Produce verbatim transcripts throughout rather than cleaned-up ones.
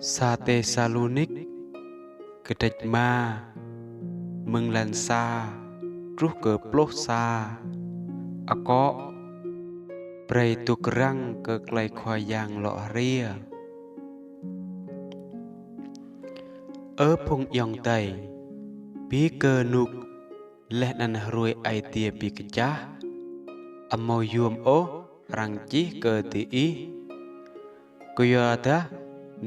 Sa Têsalônik, kdrêč êma, mơ̆ng êlan sa truh kơ pluh sa. Akŏ: Brei dôk răng kơ klei Khua Yang lŏ hriê. Ơ phung ayŏng adei, bi kơ ênuk leh anăn hruê Aê Diê bi kčah, amâo yuôm ôh arăng čih kơ diih. Kyuadah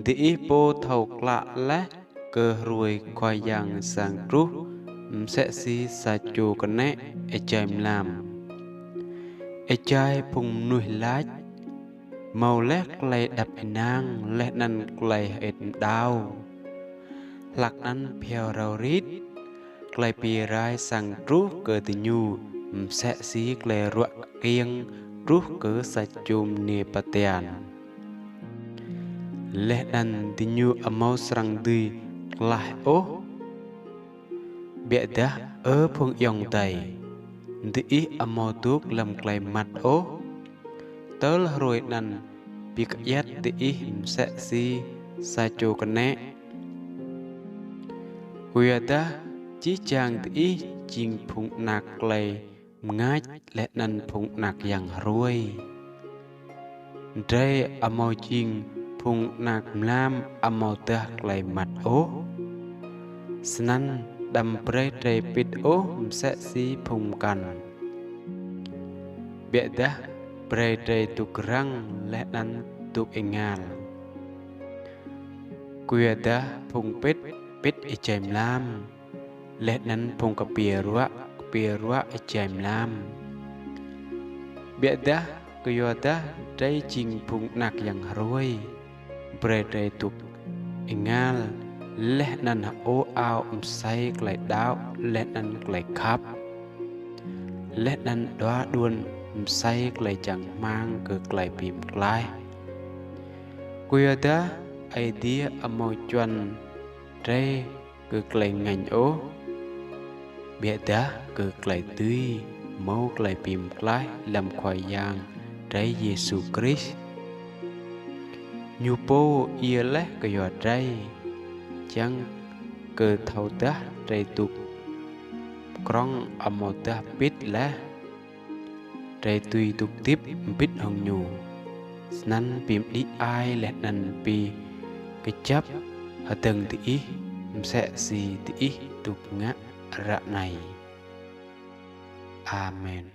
diih pô thâo klă leh kơ hruê Khua Yang srăng truh msĕ si sa čô knĕ êjai mlam. Êjai phung mnuih lač, mâo leh klei êđăp ênang leh anăn klei hơĭt mđao. Hlăk anăn bhiâo riâo rit, klei bi rai srăng truh kơ diñu msĕ si klei ruă kkiêng truh kơ sa čô mniê ba tian. Leh anăn diñu amâo srăng dưi klaih ôh. Ƀiădah, ơ phung ayŏng adei, diih amâo dôk hlăm klei mmăt ôh, tơl hruê anăn bi kdjăt diih msĕ si sa čô knĕ. Kyuadah jih jang diih jing phung anak klei mngač leh anăn phung anak yang hruê. Drei amâo jing phung anak mlam amâodah klei mmăt ôh. Snăn đăm brei drei pĭt ôh msĕ si phung mkăn. Ƀiădah brei drei dôk răng leh anăn dôk êngal. Kyuadah phung pĭt, pĭt êjai mlam, leh anăn phung kpiê ruă, kpiê ruă êjai mlam. Ƀiădah kyuadah drei jing phung anak yang hruê, brei drei dôk êngal, leh anăn hơô ao msei klei đăo leh anăn klei khăp, leh anăn đua đuôn msei klei čang hmăng kơ klei bi mtlaih. Kyuadah Aê Diê amâo čuăn drei kơ klei ngêñ ôh, ƀiădah kơ klei dưi mâo klei bi mtlaih hlăm Khua Yang drei Yêsu Krist. Ñu pô djiê leh kyua drei, čiăng kơ thâodah drei dôk krŏng amâodah pĭt leh, drei dưi dôk hdĭp mbĭt hŏng ñu. Snăn bi mđĭ ai leh anăn bi kjăp hdơ̆ng diih msĕ si diih dôk ngă ară anei. Amen.